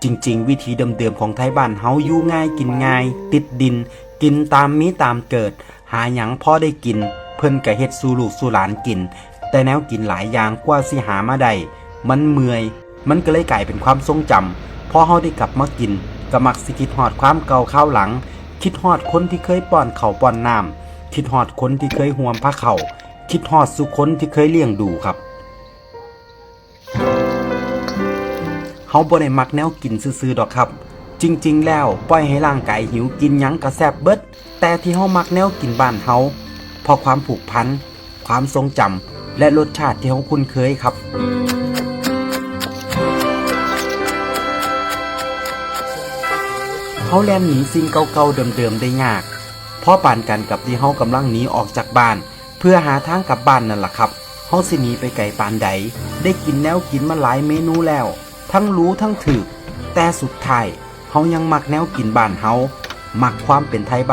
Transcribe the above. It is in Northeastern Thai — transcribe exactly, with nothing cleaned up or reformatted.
จริงๆ วิถีเดิมๆ ของไทบ้านเฮา อยู่ง่ายกินง่าย ติดดิน กินตามมีตามเกิด หาหยังพอได้กิน เพิ่นก็เฮ็ดสู่ลูกสู่หลานกิน แต่แนวกินหลายอย่างกว่าสิหามาได้ มันเมื่อย มันก็เลยกลายเป็นความทรงจำ พอเฮาได้กลับมากิน ก็มักสิคิดฮอดความเก่าคราวหลัง คิดฮอดคนที่เคยป้อนข้าวป้อนน้ำ คิดฮอดคนที่เคยห่วมพาข้าว คิดฮอดซุคนที่เคยเลี้ยงดูครับ เฮาบ่ได้มักแนวกินซื่อๆ ดอกครับ จริงๆ แล้วปล่อยให้ร่างกายหิว กินหยังก็แซ่บเบิด แต่ที่เฮามักแนวกินบ้านเฮา เพราะความผูกพัน ความทรงจำ และรสชาติที่เฮาคุ้นเคยครับ เฮาแล่นหนีสิ่งเก่าๆ เดิมๆ ได้ยาก พอปานกันกับที่เฮากำลังหนีออกจากบ้าน เพื่อหาทางกลับบ้านนั่นล่ะครับ เฮาสิหนีไปไกลปานใด ได้กินแนวกินมาหลายเมนูแล้ว ทั้งหรูทั้งถูก แต่สุดท้าย เฮายังมักแนวกินบ้านเฮา มักความเป็นไทบ้าน